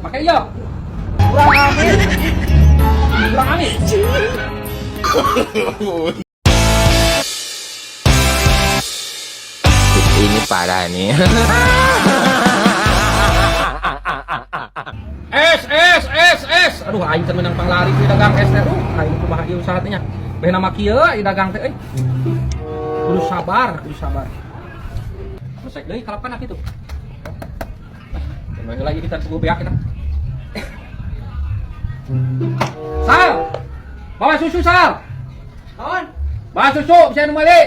Make ieu. Kurang amis. Kurang amis. Ini parah nih. Es es es es. Aduh aing teh menang panglaris di dagang es teh. Aing kumaha ieu usaha teh nya. Beh nama kieu ieu dagang teh euy. Kudu sabar, kudu sabar. Mesek deui kalapan kitu. Jangan lagi kita tunggu beak kita. Sal. Bawa susu Sal. Naon? Bawa susu bisa nu meuli.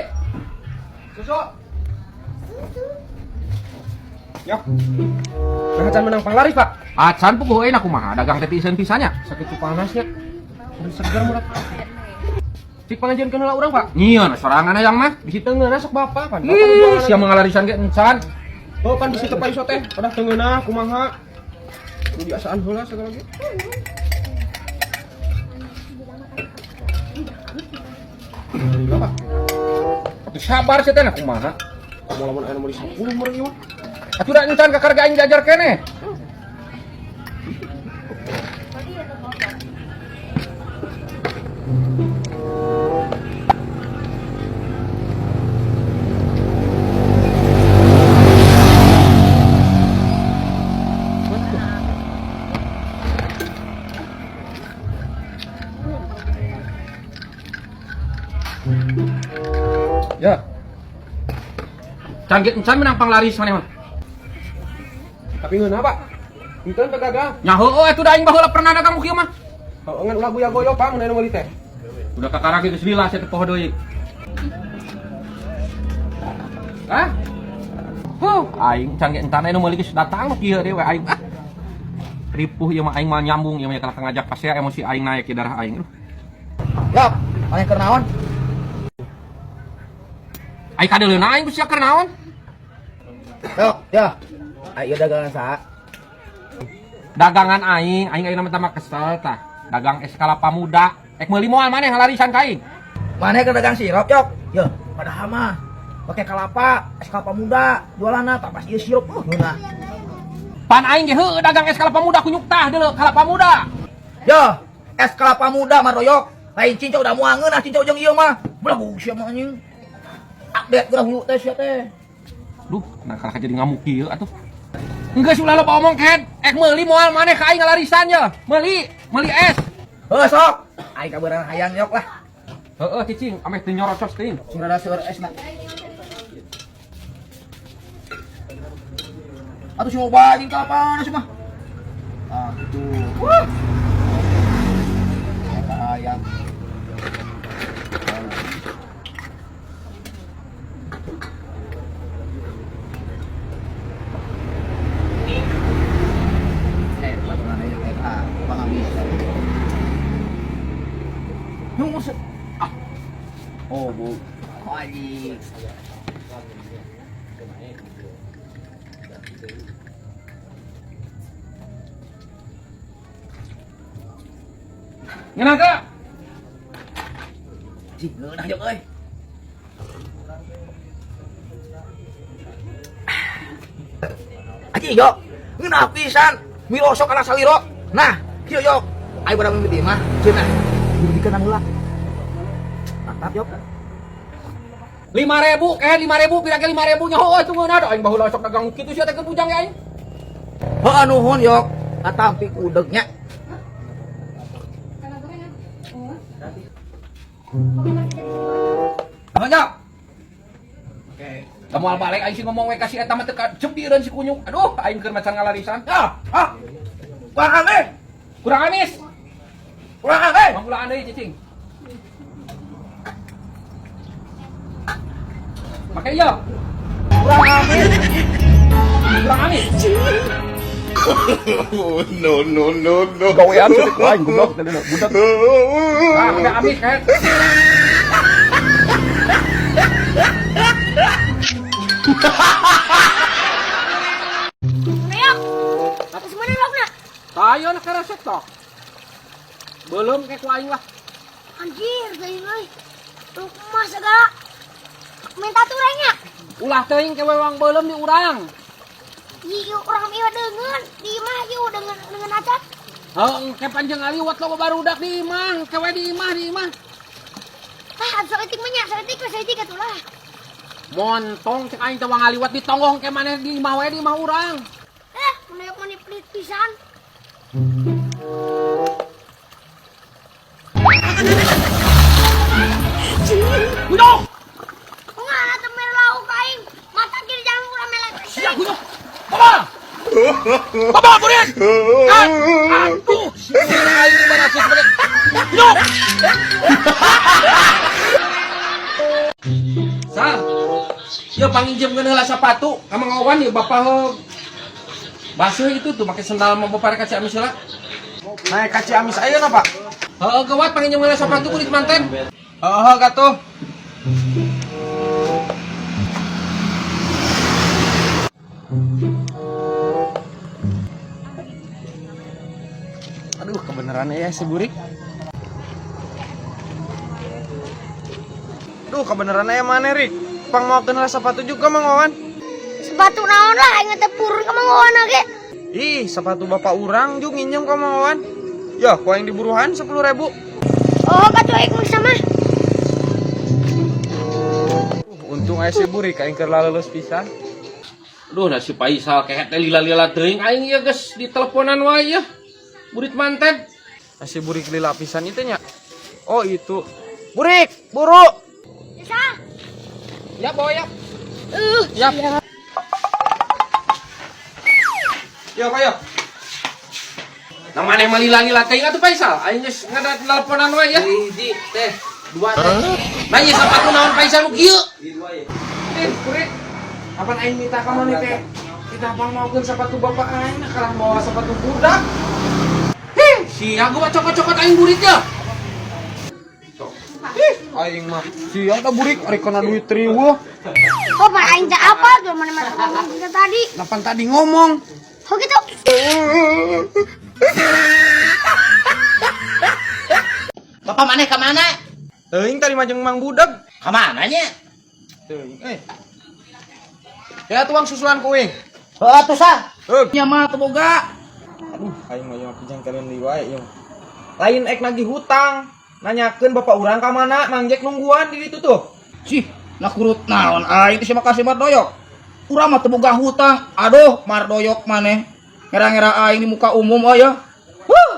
Susu. Yo. Nah, can menang panglaris, Pak. Acan puguh euy na kumaha dagang teh tiiseun pisan nya. Sakit panasnya. Udah segar murat. Cik pangajian heula urang, Pak. Nyieun sorangan hayang mah. Bisi teu ngeunah sok bapak pan. Ih, sia mengalarisan ge encan. Oh, pan bisi teu paiso teh. Pada teu ngeunah kumaha. Kudu diasaan heula segala ge. Alhamdulillah, Pak. Atuh sabar sia teh na kumaha. Kamu lamun aya nomor 10 meureun ieu mah. Atuh da encan ka karga aing diajar keneh. Ya. Can ge encan menang panglaris maneh mah. Tapi ngeunah, Pak. Henteu teu gagal. Nya heueuh atuh da aing baheula pernah dagang kieu mah. Heueuh ngan ulah goya-goyo, Pak, mun aya nu meuli teh. Udah kakara geus lila sia teh poho deui. Hah? Huh, aing can ge encan anu meuli geus datang nu kieu deui we aing. Ah. Ripuh ieu mah aing mah nyambung ieu mah kalah ngajak pasea emosi aing naik ke darah aing. Aduh. Yok, maneh keur naon? Aing kadeuleuna aing ku sia keur naon? Yok, ya. Ayo dagangan saha? Dagangan aing, aing ayeuna mah tambah kesel tah. Dagang es kalapa muda. Ek meuli moal maneh ngalarisan ka aing. Maneh keur dagang sirup, Yok? Yo, padahal mah pakai kelapa, es kelapa muda, jualanna tak pas ieu sirup ngeunah. Pan aing ge heueuh dagang es kalapa muda kunyuk tah deuleu kalapa muda. Yo, es kelapa muda mah royok. Lain cincau da moal ngeunah cincau jeung ieu mah. Belagu sia mah anjing. Update geura hulu teh sia teh. Duh, nah kalah jadi ngamuk kieu atuh. Enggeus ulah loba omong kehed. Ek meuli moal maneh ka aing ngalarisan ye. Meuli, meuli es. Heuh sok. Aing kabeurang hayang yok lah. Heeh cicing, ameh teu nyorocos teuing. Sing rada seueur esna. Atuh sing loba anjing kalapana sih mah. Ah, gitu. Wah. Eta ayam. Ah. Oh, bu. Oh, anjing. Ngeunah teu? Anjing, ngeunah jeung euy. Anjing, yok. Ngeunah pisan. Mirosok kana saliro. Nah, kieu yok. Ayo barang mimiti mah, cenah. Diberikan heula. Mantap, yok. 5.000, kehed 5.000, pira ge 5.000 nya heueuh atuh ngeunah da aing baheula sok dagang kitu sia teh keur bujang ge aing. Heueuh nuhun, yok. Katampi udegnya. Nuhun, yok. Oke. Da moal balik aing sih ngomong we ka si eta mah teu kajebireun si kunyuk. Aduh, aing keur macan ngalarisan. Ah, ah. Kurang amis. Kurang amis. Kurang amis. Manggulaan deui cicing. Make ieu. Kurang amis. Kurang amis. No, no, no, no. Gawean sih aing goblok teh budak. Ah, make amis kehed. Yok. Terus mana lokna? Tayo na karesek toh. Belum kayak ku aing lah. Anjir, geuing euy. Luk emas segala. Minta turangnya. Ulah teuing ke wewang belum di urang. Ieu urang ieu deungeun, di imah ieu deungeun deungeun Heuh, engke panjang ngaliwat loba barudak di imah, engke we di imah, di imah. Ah, saeutik mah nya, saeutik we saeutik atuh lah. Montong cek aing teh ngaliwat di tonggong ke maneh di imah we di imah urang. Eh, maneh mani pelit pisan. Gunyok! Kumaha teh mere lauk ka aing? Mata kiri jangan urang melek. Sia gunyok. Bawa! Bawa burit! Aduh, si aing barasih sebagai Gunyok! Sal. Ya panginjem heula sapatu ka Mang Wawan ya bapak heug. Basuh itu tuh pakai sendal mah bapak rek ka Ciamis heula. Naik ka Ciamis ayeuna, Pak. Heeh, gawat panginjem heula sapatu kulit manten. Heeh, katuh. Aduh, kebenaran ya si Burik. Duh, kebenaran ya mana, Rik? Pang mau kenal sepatu juga, Mang Wawan. Sepatu naon lah aing teh purun ka Mang Wawan ge. Ih, sepatu bapak urang juga nginjem ka Mang Wawan. Ya, ku aing diburuhan 10.000. Oh, katuh aing mah sama. Untung aya si Burik aing keur laleuleus pisan. Duh, nah si Faisal kehet teh lila-lila teuing aing ieu geus diteleponan wae ya. Burit manten. Nah, si Burik lila pisan itu nya. Oh, itu. Burik, buru. Bisa. Ya, bawa ya. Yap. Yo, Pak, yo. Nah, maneh mah lila-lila teuing atuh Faisal. Aing geus ngadatelponan wae ya. Hiji teh, dua teh. Nah, ieu sapatu naon Faisal nu kieu? Eh, Burik. Kapan aing minta ka maneh teh? Kita pang maukeun sepatu bapak aing, nah kalah bawa sepatu budak. Heh, sia gua cokot-cokot aing burit ya. Ih, aing mah sia da Burik ari kana duit riweuh. Oh, pan aing teh apa tuh mana mah ngomong kita tadi. Lapan tadi ngomong. Oh gitu. Bapak maneh ka mana? Teuing tadi mah jeung Mang Budak. Ka mana nya? Teuing eh. Ya tuang susulan ku uing. Heuh atuh sah. Heug. Nya mah teu boga. Aduh, aing mah ieu mah pijangkeun deui wae ieu. Lain ek nagih hutang, nanyakeun bapak urang ka mana, Mang Jack nungguan di ditu tuh. Sih, nah kurut naon aing teh sama kasih Mardoyok. Urang mah teu boga hutang. Aduh, Mardoyok maneh. Ngera-ngera aing di muka umum oh ya. Huh.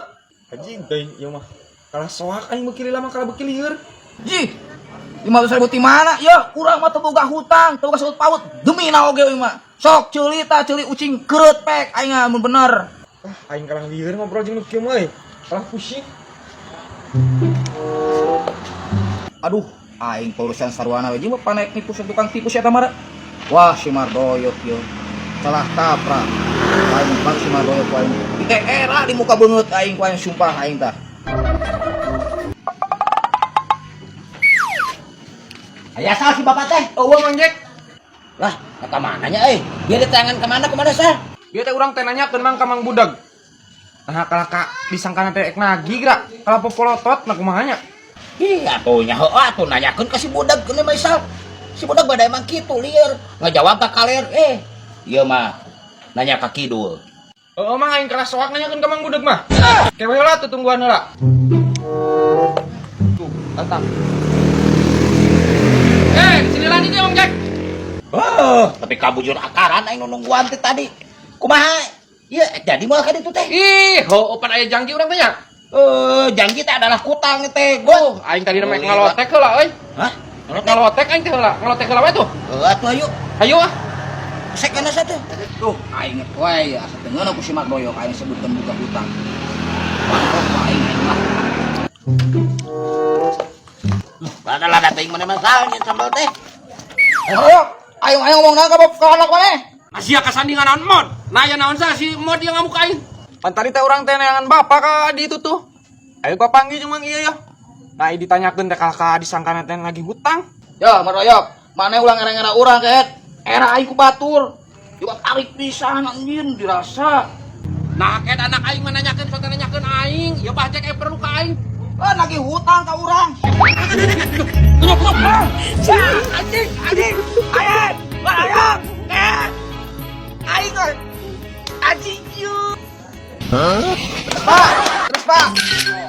Anjing teuing ieu mah. Kalah soak aing beuki lila mah kalah beuki lieur. Jih. 500.000 ti mana? Ya, urang mah teu boga hutang, teu boga saut paut. Demi na oge ieu mah. Sok ceuli tah ceuli ucing kereut pek aing mah mun bener. Ah, aing kalah lieur ngobrol jeung nu kieu mah euy. Kalah pusing. Aduh, aing urusan sarwana we jeung bapak naik nipu tukang tipu si eta mah. Wah, si Mardoyok ieu. Salah kaprah. Aing bang si Mardoyok ku aing. Di era di muka beungeut aing ku aing sumpah aing tah. Aya sal si bapak teh. Eueuh Mang Jack. Lah, ka mananya euy? Dia diteangan ka mana kumaha sal? Bieu teh urang teh nanyakeun Mang ka Mang Budak. Nah, kalah ka disangkana teh ek nagih geura. Kalah popolotot nah kumaha nya? Ih, atuh nya heuh atuh nanyakeun ka si budak geuna mah sal. Si budak bada emang kitu lieur, ngajawab ka kaler eh. Ieu mah nanya ka kidul. Heeh Mang aing kalah soak nanyakeun ka Mang Budak mah. Kewe heula tuh tungguan heula. Tuh, datang. Eh, di sini lagi dia Mang Jack. Oh, tapi kabujur akaran aing nu nungguan teh tadi. Kumaha? Ieu jadi moal ka ditu teh. Ih, heuh pan aya janji urang teh nya. Eh, janji teh adalah kutang teh. Gua. Oh, aing tadi mah ngalotek heula euy. Hah? Ngalotek aing teh heula, ngalotek heula we tuh. Heuh atuh ayo. Hayu ah. Sek kana satu. Tuh, aing wae ya asa teu ngeunah ku si Mardoyok aing sebutkeun buka hutang. Mantap aing aing mah. Lada-lada teuing mana masalahnya sambal teh. Ayo, ayo ayo ngomong naon ka ka anak maneh? Asia kasandingan naon mod. Nah, aya naon sa si mod yang ngamuk aing. Pan tadi teh urang teh neangan bapak ka di itu tuh. Ayo gua panggil jeung Mang ieu ya. Nah, ditanyakeun teh kalah ka disangkana teh nagih hutang. Ya, Mardoyok, maneh ulah ngera-ngera urang keet. Era aing ku batur. Juga tarik pisan anjing dirasa. Nah, ket anak aing mah nanyakeun sok nanyakeun aing. Ya bah Jack perlu ka aing. Eh, nagih hutang ka urang. Kunyuk, kunyuk. Anjing, anjing, ayam, ayam, eh, aing, anjing, ieu. Pak, terus Pak.